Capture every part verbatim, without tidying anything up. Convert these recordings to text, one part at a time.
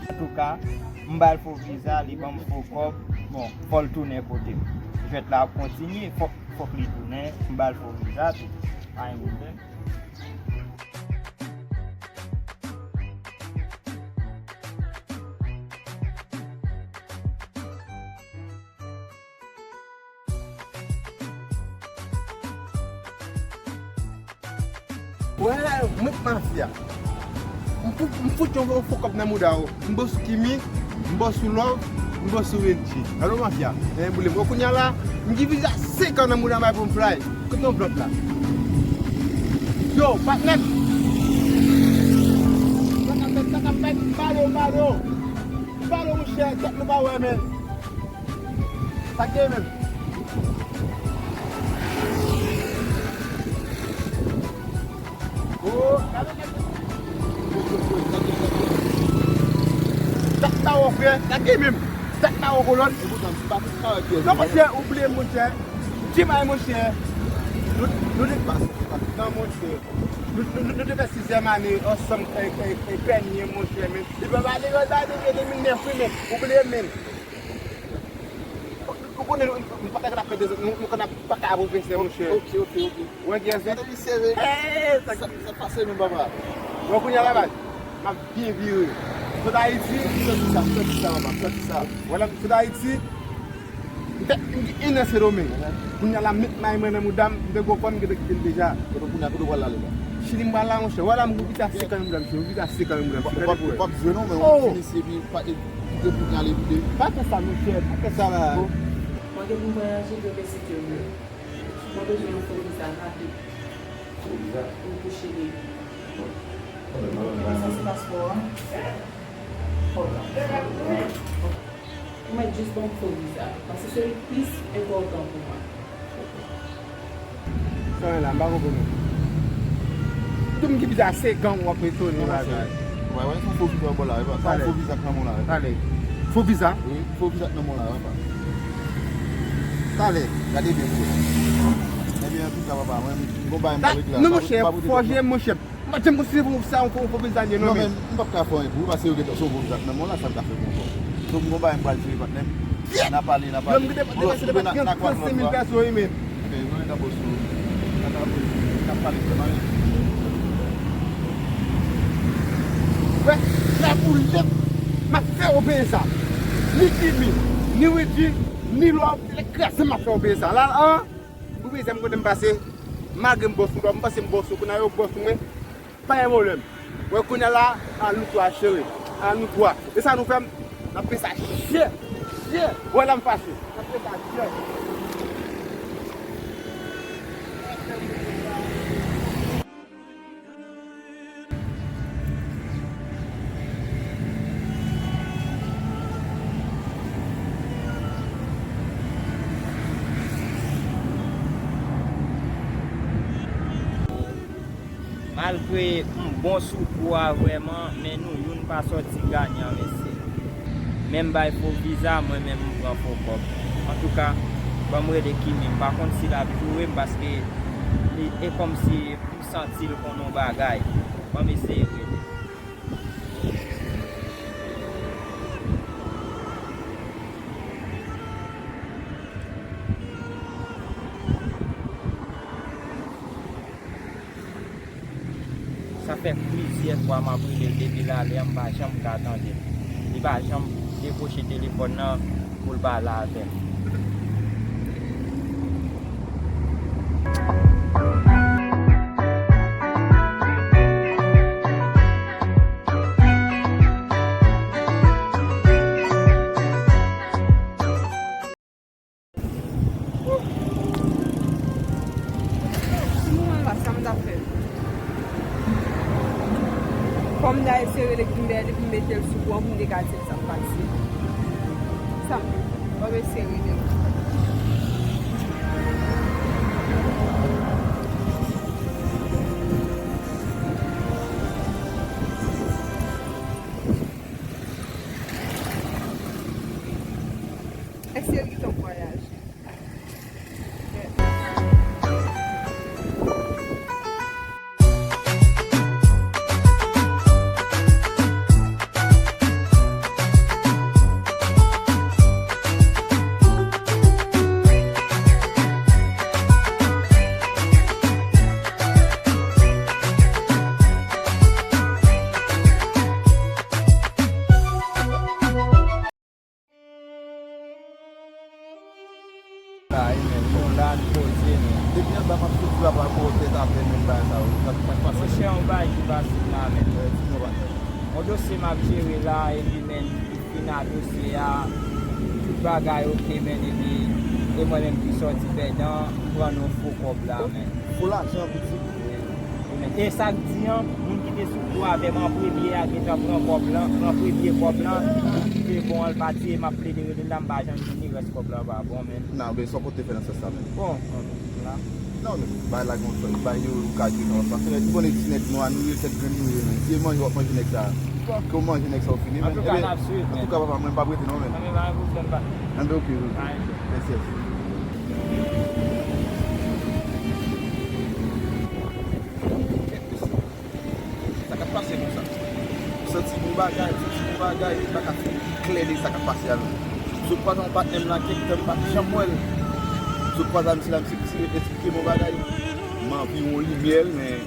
Antouka, m ba l fo viza, li ban m fo kòb. Bon, fò l tounen kote m. Jwèt la ap kontinye, fòk, fòk li tounen, m ba l fo viza tou. Pa gen pwoblèm. Wè, mwen k mafya. M fout, m fout yon fo kòb nan mouda w. M ba w sou Kimi, m ba w sou Love, m ba w sou Renji. Alò mafya, men boule m. Kounye a la, m gen viza senk an nan mouda m pou m fly. Kote yon blòt la? Yo, patnè. Sa k ap fèt, sa k ap fèt? Balo, balo. Balo, monchè, tèt nou pa wè, men. Sa k gen menm? Oh, gade nèg. Tèt pa wè, frè. Sa k gen menm? Tèt pa wè, kolòn. Non, monchè, ou bliye, monchè. Jimay, monchè. Nou, nou te, non, monchè. Nou, nou, nou, nou te fè sizyèm ane ansanm, e, e, e, Pènye, monchè, men. Li pa pale, yo ta de de mil nèf, wi, men. Ou bliye, men. Ou konnen nou, nou pa ka pèdi, nou, nou konn ap paka avè pwofesè, monchè. Ok, ok, ok. Ou enkyete? Gade li sere. Hey, sa, sa, sa pase menm, papa? Bon, kounye a la, baz, m ap byen vire. Sot Ayiti. Soti sa, soti sa, papa, soti sa. Vwala, m sot Ayiti. M fè, m gen en an Sendomeng. Kounye a la, m met may mwen nan mouda m, m te gon fanm, m te kite l deja. Kote w kounye a, kote w pral la, la? Chili m pral la, monchè. Vwala, m gon viza senk an nan mouda m, chili. Gon viza senk an nan mouda m. W ap, w ap, w ap jwe non, men w ap fini si epi pa, e, kite pou n ale, epi de. Pa fè sa, monchè, pa fè sa la. Bon. Mwen gen pou m vwayaje, dwe vizite w. Mwen bezwen yon fo viza rapid. Fo viza? Wi, pou Chili. Bon. Bon, men, mwen, mwen, mwen, sa se paspò a. Fo viza. Ou mèt jis ban m fo viza, paske se li plis enpòtan pou mwen. Sa w la, m pa konprann ou. Ou di m gen viza senk an, w ap etone bagay. Wè, wè, se yon fo viza w bò la, wè, pa, pa yon fo viza k nan men w la, wè. Talè. Fo viza? Wi, fo viza k nan men w la, wè, pa. Talè. Gade byen pou wè. Ebyen, antouka, papa, mwen, m gon bagay m regle la. Non, monchè, fòje, monchè. M pa janm konsidere pou sa yon fo, fo prizonye non, men. Non, men m p ap ka fè anyen pou ou, paske yo gentan sove w zak nan men w la, sa m ka fè pou ou ankò? So, m gon bagay m pral jere, patnè m. N a pale, n a pale. Bon, lòske n a, n a kwaze lòt fwa. Anben, yo rete nan bòs ou. N a ka, n a pale, n a pale. Wè, la pou lèt, m ap fè w peye sa. Ni Kimi, ni Wendy, ni Love, se lè kraze m ap fè w peye sa. La, an, ou peye sa, m kote m pase, malgre m bòs ou, m panse m bòs ou, kounye a yo bòs ou, men. Pa gen pwoblèm. Wè kounye a la, a nou twa, cheri. A nou twa. E sa nou fè m? N ap fè sa chè. Chè. Wè la m fache. N ap fè sa chè. Malgre m bon sou kou a vrèman, men nou youn pa sòti ganyan, mesye. Men m bay fo viza, mwen menm m pran fo kòb. Antouka, ban m rele Kimi, m pa konn si l ap joure m paske li, e kòmsi m santi l konn yon bagay. Ban m eseye rele. Sa fè plizyè fwa m ap rele l depi lalè a, m pa janm ka tande l. Li pa janm dekwoche telefòn nan pou l pale avè m. Nan moman la, sa m t ap fè? Fò m ta eseye rele Kimberly pou m mete l sou kouran pou m te ka di l sa k pase. Sa m, fò m eseye rele l. Èske l gentan vwayaje? Yes. Se m ap jere la, epi men, li fin a dosye a, tout bagay oke, men, epi e mwen menm ki sòti pèdan, m pran yon fo kòb la, men. Fo lajan, pitit. Wi, men. E sa k di an, moun ki te sou kou avè m an premye a gentan pran kòb lan, pran premye kòb lan, li te bon an, l pati, e m ap plede rele l la, m pa janm vini, rès kòb lan pa bon, men. Nan, men sa w konte fè nan sans sa, men. Bon, la. Non, men, bay la gon sòl, bay yo, ou ka jwe nan wòs. Paske, ou konnen ti nèg nwa nou ye, tèt grenn nou ye, men. Si e manje, w ap manje nèg sa. Ke w manje nèg sa, ou fini, men. Antouka, n ap swiv, men. Antouka, papa, mwen, m p ap rete, non, men. Nan, men, pa gen pwoblèm, pa. Nan, men, oke, wi. Mèsi. Sa k ap pase konsa? M santi gon bagay, m santi gon bagay, m pa ka fè klè de sa k ap pase a non. M sot kwaze yon patnè m la, kèk tan m pa t janm wè l. M sot kwaze a misye la, misye, misye eksplike m yon bagay. M anvi yon limyè, men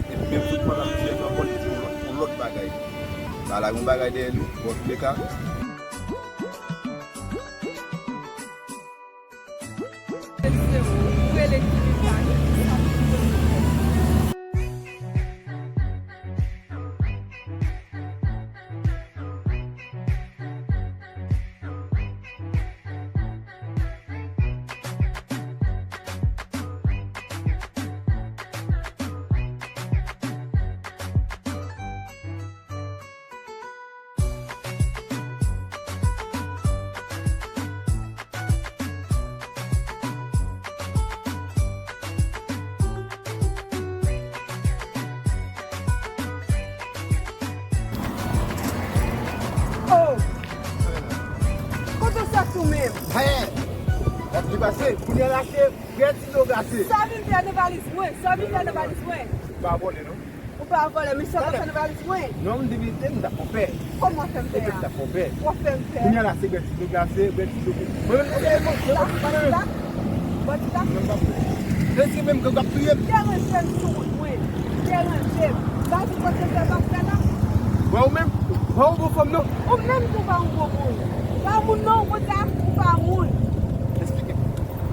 epi menm sot kwaze a misye ankò, li di m yon lòt, yon lòt bagay. Sa la, yon bagay dèyè li, bon, antouleka. Oh! Kote w sot ou menm? Hey! W ap depase, kounye a l achte, Grèt Sido glase. Sa w vin fè nan valiz mwen? Sa w vin fè nan valiz mwen? Pa vòlè, non. Ou pa vòlè, men sa w pa fè nan valiz mwen. Non, m te mete, m t ap fè w pè. Kòman w fè m pè a? M t ap fè w pè. W ap fè m pè. Kounye a la, se Grèt Sido glase, Grèt Sido. Mwen menm, se mwen, se mwen, se mwen. Bandi la? Bandi la? Mwen pa vle. Deske menm gang ap touye m. Deranje m sou wout mwen. Deranje m. Bandi kote m fè m ap fè la. Wè ou menm, wè ou bon fanm non. Ou menm tou pa yon bon moun. Pa moun non, ou konn sa, ou pa moun. Eksplike.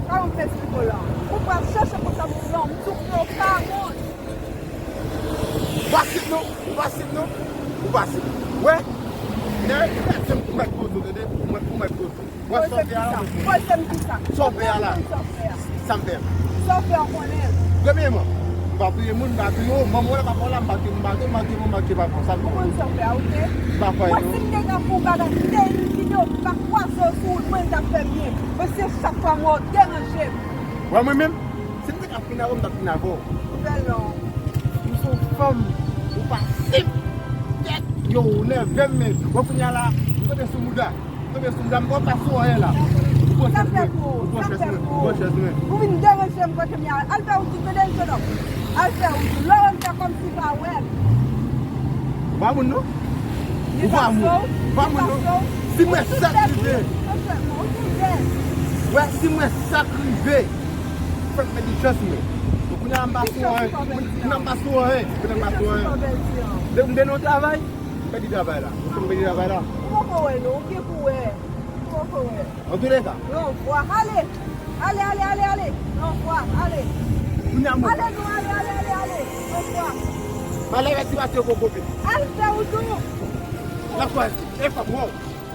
Sa yon fè sou la. Ou pral chèche konsa moun non, m tou fè w pa moun. Ou pa sip non, ou pa sip non, ou pa sip. Wè, nèg, ou mèt koze, tande, ou mèt, ou mèt koze. Wè, sa w fè a la, ou mèt koze. Sa w fè a la. Sa m fè a. Sa w fè a, ou konnen l. Premyèman, m pa touye moun, m pa touye w, manman w la pa fè w la, m pa touye, m pa touye, m pa touye, m pa touye, pa fè w sa. Ou konn sa w fè a, oke? M pa fè yo. Mwen, si m te ka fè w bagay, m te yon videyo, m pa kwaze w sou wout mwen, l t ap fè byen. Mesye, chak fwa m wè w deranje m. Wè mwen menm, si m te ka fin avè w, m t ap fin avè w. Ou bèl non. M se yon fanm, ou pa sip. Tèt, yo, ou nève m, men. Bon, kounye a la, m tonbe sou mouda. M tonbe sou mouda, m pran pa sou anyen la. Ou pran chèz mwen, ou pran chèz mwen, ou pran chèz mwen. Ou vin deranje m kote m ye a. Al fè wout ou, tande, jennonm. Al fè wout ou. Lè w wè m fè kòmsi pa wè m. Ou pa moun non. Ou pa moun. Ou pa moun non. Si mwen sa k rive. Wè, si mwen sa k rive. Fèk mèt di chans mwen. Donk, kounye a m pa sou anyen. Kounye a m pa sou anyen. Kounye a m pa sou anyen. Depi m te nan travay, m pèdi travay la. Depi m pèdi travay la. Ou poko wè non, ou gen pou wè. Ou poko wè. Antouleka. Ranvwa. Ale. Ale, ale, ale, ale. Ranvwa. Ale. Kounye a m. Ale non, ale, ale, ale, ale. Ranvwa. M ale avèk ti pati yo gon kopi. Al fè wout ou. N ap kwaze. E fòk wè w.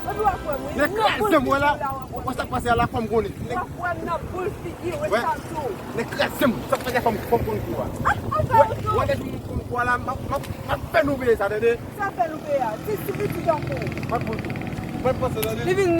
Epi w ap wè mwen. Nèg kraze m wè la. Wè sa k pase a la, fò m konnen. W ap wè m nan boul figi w, e sa tou. Nèg kraze m, sa k pase a fò m, fò m konn kou a. Ah, al fè wout ou. Wè, wè, lè m konn kou a la, m ap, m ap, m ap fè nou peye sa, tande. Sa fè nou peye a. Ti, ti piti tankou w. M ap konn kou. Mwen panse, tande. Li vin